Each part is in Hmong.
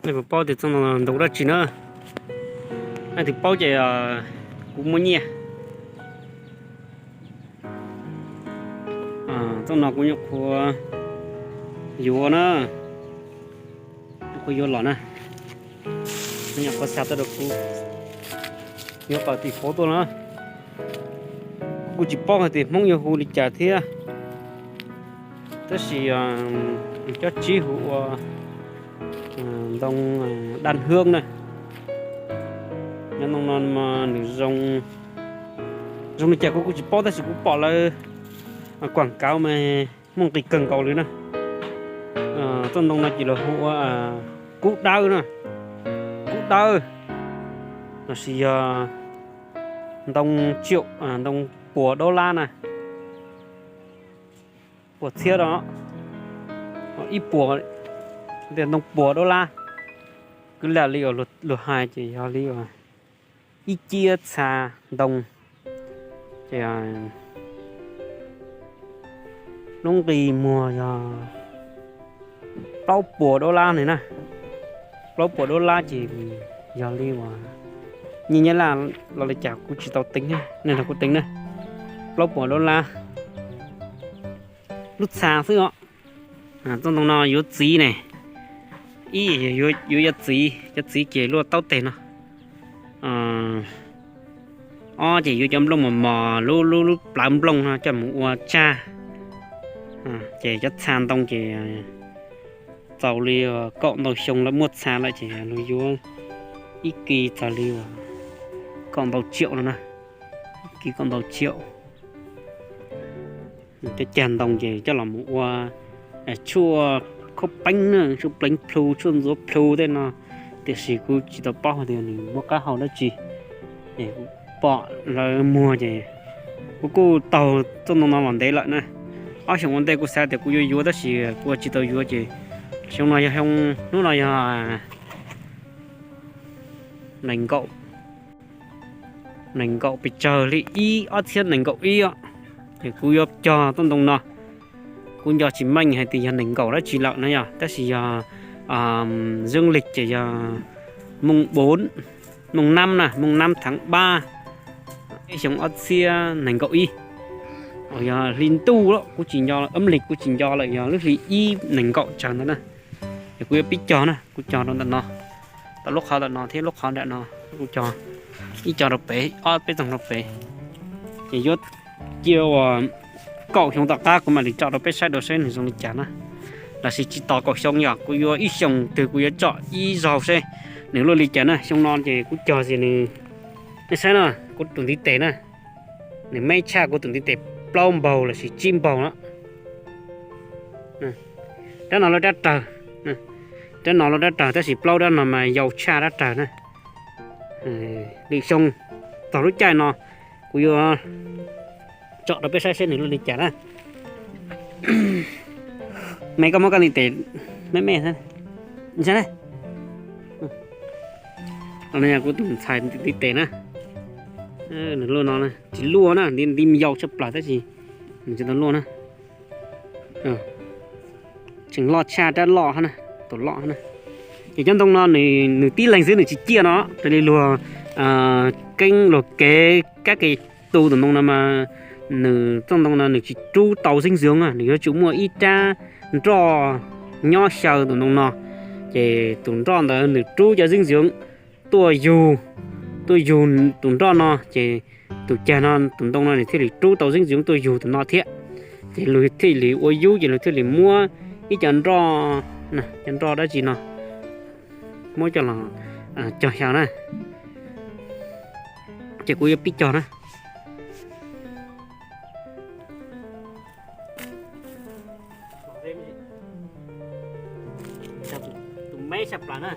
Nej puas paub tias txoj no ntoo dab tsi na? Nej twg paub ces kuv muab nyiaj. Txoj no kuv nyuam qhuav yuav na, nyuam qhuav yuav los na, nyuam qhuav xa tuaj rau kuv, yuav kom tim Fauv tuaj na. Kuv tsis paub hais tias Hmoob yuav hu li cas thiab, tab sis cov tsib hu ua ntoo daj hwb na. Nyob ntoo no mas nws zoo, zoo li cas kuv kuj tsis paub tab sis kuv pom lawv kuam kauv mas muaj nqis kawg nkaus li na. Txoj ntoo no ces lawv hu ua kub dawb na, kub dawb, los sis yog ntoo tsiaum, ntoo puas dab lab na, puas txhiab no, ib puas, tias ntoo puas dab lab. Kwv lam li uas luag hais ces yog li uas ib ciab txha ntoo ces lub nqi muag yog plaub puas dab lab ne na. Plaub puas dab lab ces yog li uas nyiaj Nyab Laj los li cas kuv tsis tau teeb, nej nrog kuv teeb na. Plaub puas dab lab lub txha xwb os. Txoj ntoo no yuav txiv ne, ib yuav cov txiv, cov txiv ces luaj taub teg no. Ob ces yuav cov nplooj mos mos, lub lub lub plawv nplooj no coj mus ua tsag. Ces cov txha ntoo ces txaus li kaum ntau xyoo lawm, muaj txha lawm ces luag yuav ib kis txog li kaum ntau tsiaum no na, ib kis kaum ntau tsiaum. Cov cag ntoo ces coj los mus ua tshuaj khaub peeb na, tshuaj pleev plhu, tshuaj ntxuav plhu tej no, tiam sis kuv tsis tau paub hais tias nws muaj qab hau dab tsi. Pom lawv muag ces kuv kuj taug txoj ntoo no los ntev lawm na. Ob xyoos ua ntej kuv xav tias kuv yuav yuav tab sis kuv ua tsis tau yuav ces xyoo no yog xyoo, hnub no yog nees nkaum, nees nkaum pes tsawg li ib ob txhiab nees nkaum ib os. Ces kuv yuav cog txoj ntoo no, kuv nco tsis meej hais tias yog nees nkaum dab tsi lawm na yog, tab sis yog zeej lig ces yog moos npov, moos nab na, moos nab tháng ba, ib xyoo ob txhiab nees nkaum ib. Yog hli ntuj lawm kuv tsis nco, âm lịch kuv tsis nco lawm, yog lub hli ib nees nkaum tsawg ntawd na. Ces kuv yuav pib cog na, kuv cog rau ntawm no, tau lub qhov ntawm no thiab lub qhov nram no, kuv cog ib co rau pem, ob peb txoog rau pem. Ces yuav cia uas kaum xyoo tom qab kuv mam li tsom rau peb saib dua saib nws zoo li cas na. Los sis tsis tos kaum xyoo, yog kuv yuav ib xyoos twg kuv yuav tsom ib zaug seb nws luaj li cas na. Xyoo no ces kuv cog ces nws, nej saib no, kuv tus ntiv tes na, nws me tshaj kuv tus ntiv tes plaub npaug los sis tsib npaug na. Rab no loj rab rawg, rab no loj rab rawg tab sis plaub rab no mas yau tshaj rab rawg na. Lwm xyoo txog lub caij no kuv yuav tsom rau peb saib seb nws luaj li cas na. Me, koj muab koj ntiv tes me me na. Kuv tus ntxhais ntiv tes na, nws luaj no, tsis luaj na, ntiv me yau tshaj plaws tab sis nws tsis tau luaj na. Tseem loj tshaj rab loj hab na, tus loj hab na. Ces cov ntoo no nws tib leeg xwb nws tsis ciaj no, raws li luag keeb luag kev kab ke tu tus ntoo no mas nws txoj ntoo no nws tsis rub tau xeeb ntxwv, nws yuav tsum muaj ib rab nroj nyob xyaw tus ntoo no, ces tus nroj ntawd nws rub cov xeeb ntxwv tuaj yug, tuaj yug tus nroj no ces tus cag no, tus ntoo no nws thiaj li rub tau xeeb ntxwv tuaj yug tus no thiab. Ces luag thiaj li ua yub ces luag thiaj li muab ib co nroj, cov nroj dab tsi no muab coj los cog xyaw na. Ces kuv yuav pib cog na. Tus me tshaj plaws na,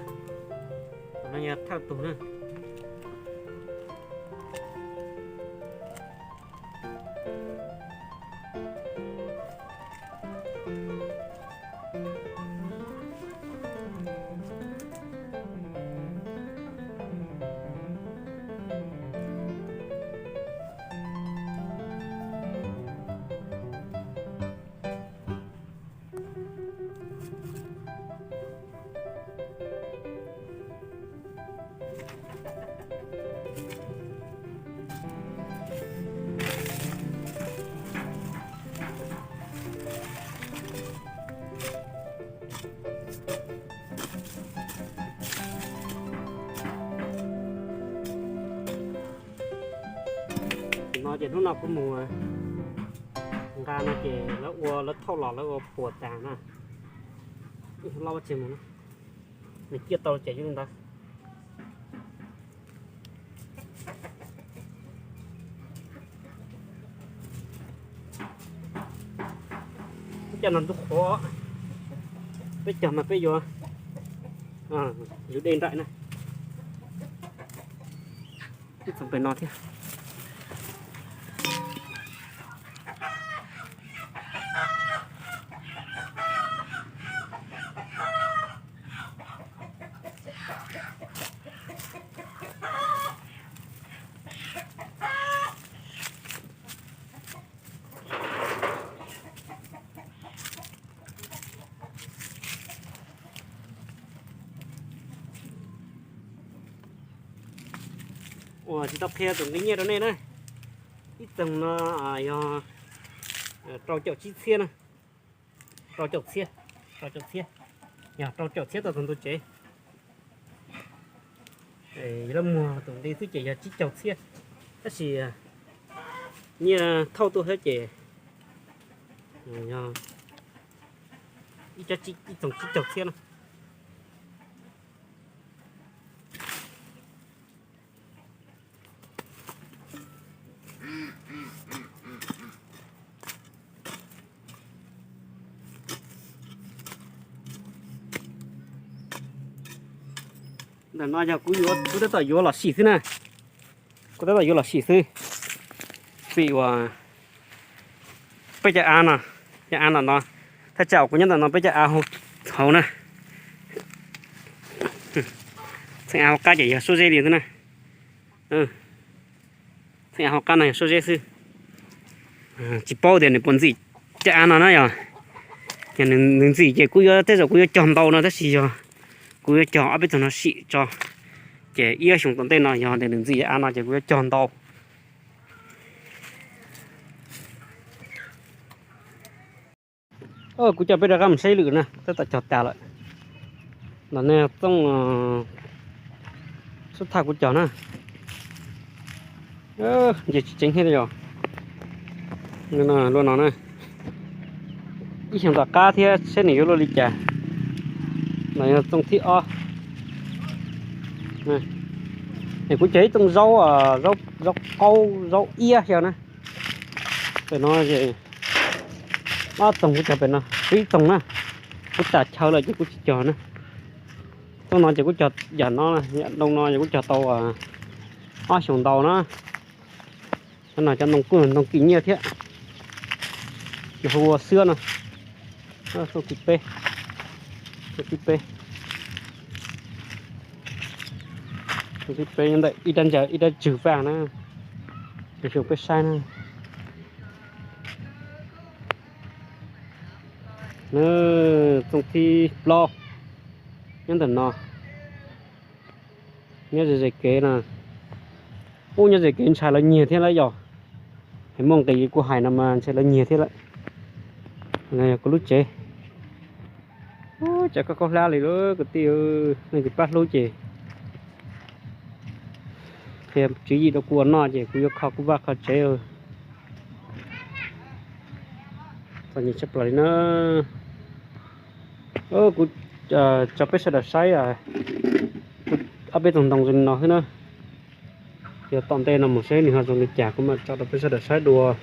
tus no yog thawj tug na. No ces hnub no kuv mus nqa no ces lawv ua, lawv thauj los lawv ua puas tas na. Ib lub tseg mus, nws ciaj tau ces yog li ntawd. Peb cog no ntub qhuav, peb cog mas peb yuav yus dej nraim na. Ib txoog pem no thiab. Ua tsis tau qhia tus nqi nyiaj rau nej na. Ib txoog no yog rau caum tsib txhiab na. Rau caum txhiab, rau caum txhiab, yog rau caum txhiab tau txog ntua tsev. Yog lawv muag tus nqi xwb ces yog tsib caug txhiab, tab sis nyiaj thauj tuaj thiab ces yog ib txoog tsib caug txhiab na. Ntawm no yog kuv yuav, kuv tab tom yuav los sim xwb na. Kuv tab tom yuav los sim xwb. Vim uas peb cov av no, cov av no no, thaj tsam uas kuv nyob ntawm no peb cov av hauv na, txheej av hauv qab ces yog suab zeb li xwb na. Txheej av hauv qab no yog suab zeb xwb. Tsis paub tias nws puas ntxim cov av no na yog. Yog nws ntxim ces kuv yuav, tej zaum kuv yuav cog ntau no tab sis yog kuv yuav cog ob peb tug no sim tso. Ces ib ob xyoos tom ntej no yog tias nws ntxim cov av no ces kuv yuav cog ntau. Kuv coj peb rov qab mus saib lwm na, tab tom cog tas lawm. Los nej txooj xub thaj kuv cog na. Nce tsis tseev thiab yog. Luaj no na. Ib xyoos tom qab thiab seb nws yuav luaj li cas. No yog txooj thib ob. Es kuv cog ib txooj zaub, zaub qaub zaub iab xwb na. Pem no es ob txoog kuv cog pem no, tshuav ib txoog na. Kuv tas chaw lawm ces kuv tsis cog na. Txooj no ces kuv cog yam no, yam ntoo no ces kuv cog tau ob xyoos ntau na. Cov no cov ntoo kuj ntoo kim nyiaj thiab. Nws hu ua xwab no. Txooj thib peb, txooj thib peb, txooj thib peb nyob ntawm ib rab ntsag ib rab tswg vaj na. Tus xyoo peb saib na. Txooj thib plaub nyob ntawm no. Nyob ze ze kev no. Ub, nyob ze kev ntshai lawv nyiag thiab lawm yog. Es muaj nqis kuv hais no mas ntshai lawv nyiag thiab lawm. No yog kuv lub tsev. Ub, tsev koj khaub hlab li lawm kwv tij, leej twg pab hlub ces qhia tswv yim rau kuv ua noj ces kuv yuav kho kuv vaj kho tsev. Txom nyem tshaj plaws li na. Kuv tso peb sawv daws saib ob peb tug ntoo zoo li no xwb na. Yog tom ntej no mus seb nws ho zoo li cas kuv mam tso rau peb sawv daws saib dua.